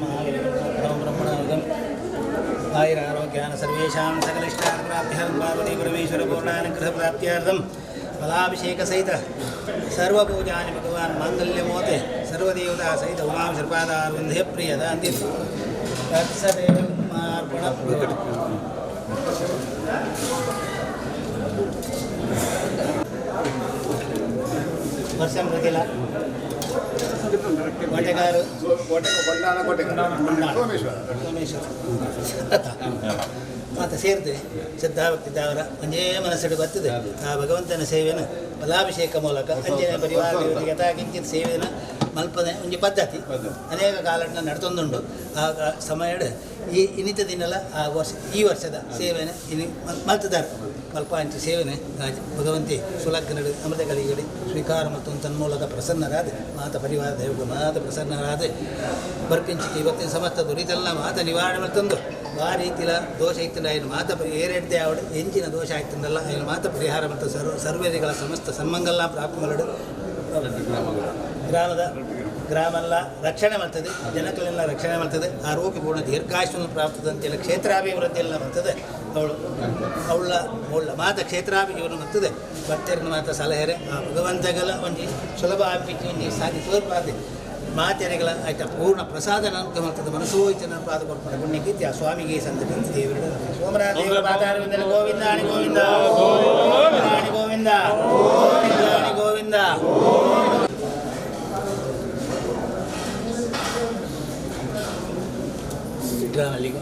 ನಮಃ. ಆಯುರಾರೋಗ್ಯಾನ ಸರ್ವೇಷಾಂ ಸಕಲಿಷ್ಟಾರ್ಥ ಪ್ರಾಪ್ತ್ಯರ್ಥಂ ಪಾರ್ವತಿ ಪರಮೇಶ್ವರ ಪೂರ್ಣಾನುಗ್ರಹ ಪ್ರಾಪ್ತ್ಯರ್ಥಂ ಫಲಾಭಿಷೇಕ ಸಹಿತ ಸರ್ವಪೂಜಾನಿ ಭಗವಾನ್ ಮಾಂಗಲ್ಯಮೋತೆ ಸರ್ವದೇವತಾ ಸಹಿತ ಉಮಾಂ ಶ್ರೀಪಾದಾರವಿಂದೇ ಪ್ರಿಯದ ಅಂದಿತು ತತ್ಸದೇವಾರ್ಪಣ. ವರ್ಷಂ ಪ್ರತಿಲ ಕೋಟೆಗಾರು. ಸೋಮೇಶ್ವರ. ಸೋಮೇಶ್ವರ ಮಾತ ಸೇರಿದೆ ಶ್ರದ್ಧಾಭಕ್ತಿ ದಾವರ ಒಂಜೇ ಮನಸ್ಸಿಡು ಬರ್ತದೆ. ಆ ಭಗವಂತನ ಸೇವೆಯನ್ನು ಫಲಾಭಿಷೇಕ ಮೂಲಕ ಅಂಜನೆ ಪರಿವಾರ ದೇವರಿಗೆ ಯಥಾ ಕಿಂಚಿತ್ ಸೇವೆಯನ್ನು ಮಲ್ಪನೆ ಒಂಜಿ ಪದ್ಧತಿ ಅನೇಕ ಕಾಲಡ್ನ ನಡ್ತೊಂದುಂಡು. ಆ ಸಮಯಡ್ ಈ ಇನ್ನಿತ ದಿನಲ ಆ ವರ್ಷ ಈ ವರ್ಷದ ಸೇವೆನ ಇನಿ ಮಲ್ತದಾರ್ ಮಲ್ಪ ಅಂಚ ಸೇವೆನೆ ಭಗವಂತಿ ಸುಲಗ್ನಡು ಅಮೃತ ಗಳಿಗಡಿ ಸ್ವೀಕಾರ ಮತ್ತು ತನ್ಮೂಲಕ ಪ್ರಸನ್ನರಾದ ಮಾತ ಪರಿವಾರ ದೇವರು ಮಾತ ಪ್ರಸನ್ನರಾದ ಬರ್ಪಿಂಚಿಕೆ ಇವತ್ತಿನ ಸಮಸ್ತ ದುರಿತೆಲ್ಲ ಮಾತ ನಿವಾರಣೆ ಮಲ್ತೊಂದು ಆ ರೀತಿಲ ದೋಷ ಇತ್ತು ఆయన ಮಾತ ಏರೆಡ್ದೆ ಆವಡು ಎಂಚಿನ ದೋಷ ಆಯ್ತಂದಲ್ಲ ఆయన ಮಾತ ಪರಿಹಾರ ಮತ್ತು ಸರ್ವೇರಿಗಳ ಸಮಸ್ತ ಸನ್ಮಂಗಲ ಪ್ರಾಪ್ತಿ ಮಲಡು ಗ್ರಾಮದ ಗ್ರಾಮಲ್ಲ ರಕ್ಷಣೆ ಮಾಡ್ತದೆ, ಜನಗಳೆಲ್ಲ ರಕ್ಷಣೆ ಮಾಡ್ತದೆ, ಆರೋಗ್ಯಪೂರ್ಣ ದೀರ್ಘಾಯುಷ್ಯನ್ನು ಪ್ರಾಪ್ತದಂತೆಲ್ಲ ಕ್ಷೇತ್ರಾಭಿವೃದ್ಧಿ ಎಲ್ಲ ಬರ್ತದೆ. ಅವಳು ಅವಳ ಅವಳ ಮಾತ ಕ್ಷೇತ್ರಾಭಿಜೀವನ ಬರ್ತದೆ. ಭಕ್ತರನ್ನ ಮಾತ ಸಲಹೆರೆ ಆ ಭಗವಂತಗಳ ಒಂಜಿ ಸುಲಭ ಆಪಿಚ್ಚಿ ಒಂಜಿ ಸಾಧಿ ತೋರ್ಪಾದೆ ಮಾತೆರೆಗಳ ಆಯ್ತಾ ಪೂರ್ಣ ಪ್ರಸಾದ ಅನುಗ್ರಹ ಮಾಡ್ತದೆ. ಮನಸ್ಸೋ ಇಚ್ಛೆ ಪಾದ ಕೊಡ್ತಾರೆ ಪುಣ್ಯಕೀರ್ತಿ ಆ ಸ್ವಾಮಿಗೆ ಸಂತತಿ ದೇವರು ಸೋಮರಾಜ ದೇವರ ಪಾದಾರವಿಂದಲೇ ಗೋವಿಂದ ಹಣಿ ಗೋವಿಂದ ಹಣಿ ಗೋವಿಂದ ಹಣಿ ಗೋವಿಂದ. ಗ್ರಾಮಲ್ಲಿಗೆ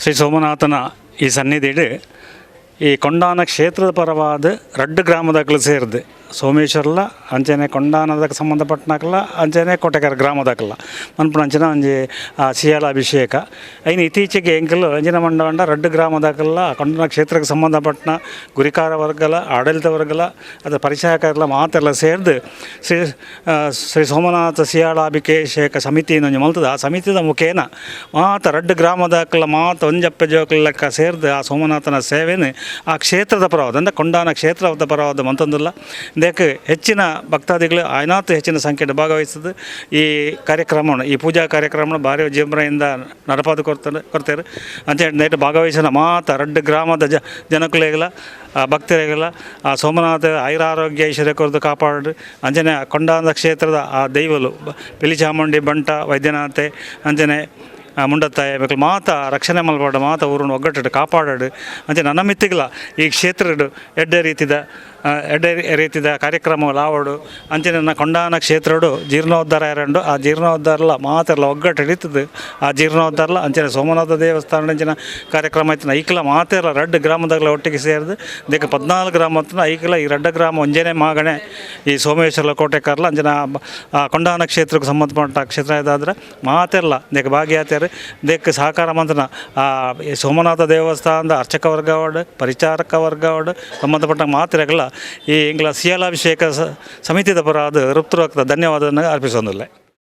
ಶ್ರೀ ಸೋಮನಾಥನ ಈ ಸನ್ನಿಧಿಡು ಈ ಕೊಂಡಾನ ಕ್ಷೇತ್ರದ ಪರವಾದ ರಡ್ಡು ಗ್ರಾಮದಾಕಲು ಸೇರಿದೆ ಸೋಮೇಶ್ವರಲ ಅಂಚನೆ ಕೊಂಡಾನದಕ್ಕೆ ಸಂಬಂಧಪಟ್ಟನಾಕಲ್ಲ ಅಂಚನೆ ಕೋಟೆಕರ ಗ್ರಾಮದಾಕಲ್ಲ ಮನ್ಪುಣ ಅಂಚನ ಒಂಜಿ ಸಿಯಾಳ ಅಭಿಷೇಕ ಐನು ಇತ್ತೀಚೆಗೆ ಎಂಕಲು ಅಂಜಿನ ಮಂಡವಂಡ ರಡ್ಡು ಗ್ರಾಮದಾಕಲ್ಲ ಕೊಂಡಾನ ಕ್ಷೇತ್ರಕ್ಕೆ ಸಂಬಂಧಪಟ್ಟನ ಗುರಿಕಾರ ವರ್ಗಲ ಆಡಳಿತ ವರ್ಗಲ ಅದರ ಪರಿಚಯಕಾರಲ ಮಾತೆಲ್ಲ ಸೇರ್ದು ಶ್ರೀ ಶ್ರೀ ಸೋಮನಾಥ ಸಿಯಾಳಾಭಿಷೇಕ ಸಮಿತಿ ಒಂಜಿ ಮಲ್ತದ. ಆ ಸಮಿತಿದ ಮುಖೇನ ಮಾತ ರಡ್ಡು ಗ್ರಾಮದಾಕಲ್ಲ ಮಾತ ಒಂಜಪ್ಪೆ ಜೋಕುಲ ಲೆಕ್ಕ ಸೇರ್ದು ಆ ಸೋಮನಾಥನ ಸೇವೆನು ಆ ಕ್ಷೇತ್ರದ ಪರವಾದ ಅಂದರೆ ಕೊಂಡಾನ ಕ್ಷೇತ್ರದ ಪರವಾದ ಮಂತೊಂದುಲ್ಲ. ಇದಕ್ಕೆ ಹೆಚ್ಚಿನ ಭಕ್ತಾದಿಗಳು ಆಯ್ನಾತ್ ಹೆಚ್ಚಿನ ಸಂಖ್ಯೆಯಲ್ಲಿ ಭಾಗವಹಿಸ್ತದೆ. ಈ ಕಾರ್ಯಕ್ರಮವನ್ನು ಈ ಪೂಜಾ ಕಾರ್ಯಕ್ರಮವನ್ನು ಭಾರಿ ವಿಜೃಂಭಣೆಯಿಂದ ನಡಪಾದು ಕೊಡ್ತಾರೆ ಕೊಡ್ತಾರೆ ಅಂತ ನೈಟ್ ಭಾಗವಹಿಸಿದ ಮಾತ ರಡ್ಡು ಗ್ರಾಮದ ಜನಕುಲೆಗಳ ಆ ಭಕ್ತರಿಗೆಲ್ಲ ಆ ಸೋಮನಾಥ ಐರಾರೋಗ್ಯ ಐಶ್ವರ್ಯ ಕೊರದು ಕಾಪಾಡು. ಅಂಚನೆ ಕೊಂಡಾನ ಕ್ಷೇತ್ರದ ಆ ದೈವಲು ಪಿಲಿಚಾಮುಂಡಿ ಬಂಟ ವೈದ್ಯನಾಥೆ ಅಂಚನೆ ಮುಂಡತ್ತಾಯ ಬೇಕು ಮಾತ ರಕ್ಷಣೆ ಮಲ್ಪಾಡು ಮಾತ ಊರನ್ನು ಒಗ್ಗಟ್ಟು ಕಾಪಾಡಾಡು. ಅಂಚೆ ನನ್ನ ಮಿತ್ತಿಗಳ ಈ ಕ್ಷೇತ್ರಡು ಎಡ್ಡೆ ರೀತಿದ ಎಡ್ಡೆ ರೀತಿದ ಕಾರ್ಯಕ್ರಮ ಲಾವಡು. ಅಂಚೆ ನನ್ನ ಕೊಂಡಾನ ಕ್ಷೇತ್ರಡು ಜೀರ್ಣೋದ್ಧಾರ ಎರಡು ಆ ಜೀರ್ಣೋದ್ಧಾರಲ ಮಾತೆಲ್ಲ ಒಗ್ಗಟ್ಟು ಹಿಡಿತದೆ. ಆ ಜೀರ್ಣೋದ್ಧಾರಲ ಅಂಚನೆ ಸೋಮನಾಥ ದೇವಸ್ಥಾನ ಅಂಚಿನ ಕಾರ್ಯಕ್ರಮ ಆಯ್ತು. ಐಕ್ಲ ಮಾತೆಲ್ಲ ರಡ್ಡು ಗ್ರಾಮದಾಗಲ ಒಟ್ಟಿಗೆ ಸೇರಿದು ದೇಕ 14 ಗ್ರಾಮ ಹತ್ತಿನ ಐಕ್ಲ ಈ ರಡ್ಡ ಗ್ರಾಮ ಒಂಜನೆ ಮಾಗಣೆ ಈ ಸೋಮೇಶ್ವರ ಕೋಟೆ ಕಾರ್ಲ ಅಂಚನ ಆ ಕೊಂಡಾನ ಕ್ಷೇತ್ರಕ್ಕೆ ಸಂಬಂಧಪಟ್ಟ ಕ್ಷೇತ್ರ ಇದಾದ್ರೆ ಮಾತೆಲ್ಲ ದೇಕ ಭಾಗಿಯಾತ್ಯಾರು. ಮಲ್ತರು. ದೇಕ್ ಸಹಕಾರ ಮಂತನ ಸೋಮನಾಥ ದೇವಸ್ಥಾನದ ಅರ್ಚಕ ವರ್ಗವಾಡು, ಪರಿಚಾರಕ ವರ್ಗವಾಡು, ಸಂಬಂಧಪಟ್ಟ ಮಾತ್ರೆಗಳ ಈ ಎಂಗ್ಲ ಸಿಯಾಲಾಭಿಷೇಕ ಸಮಿತಿದ ಪರಾದ ಋತುರಕ್ತ ಧನ್ಯವಾದವನ್ನು ಅರ್ಪಿಸೋದಿಲ್ಲ.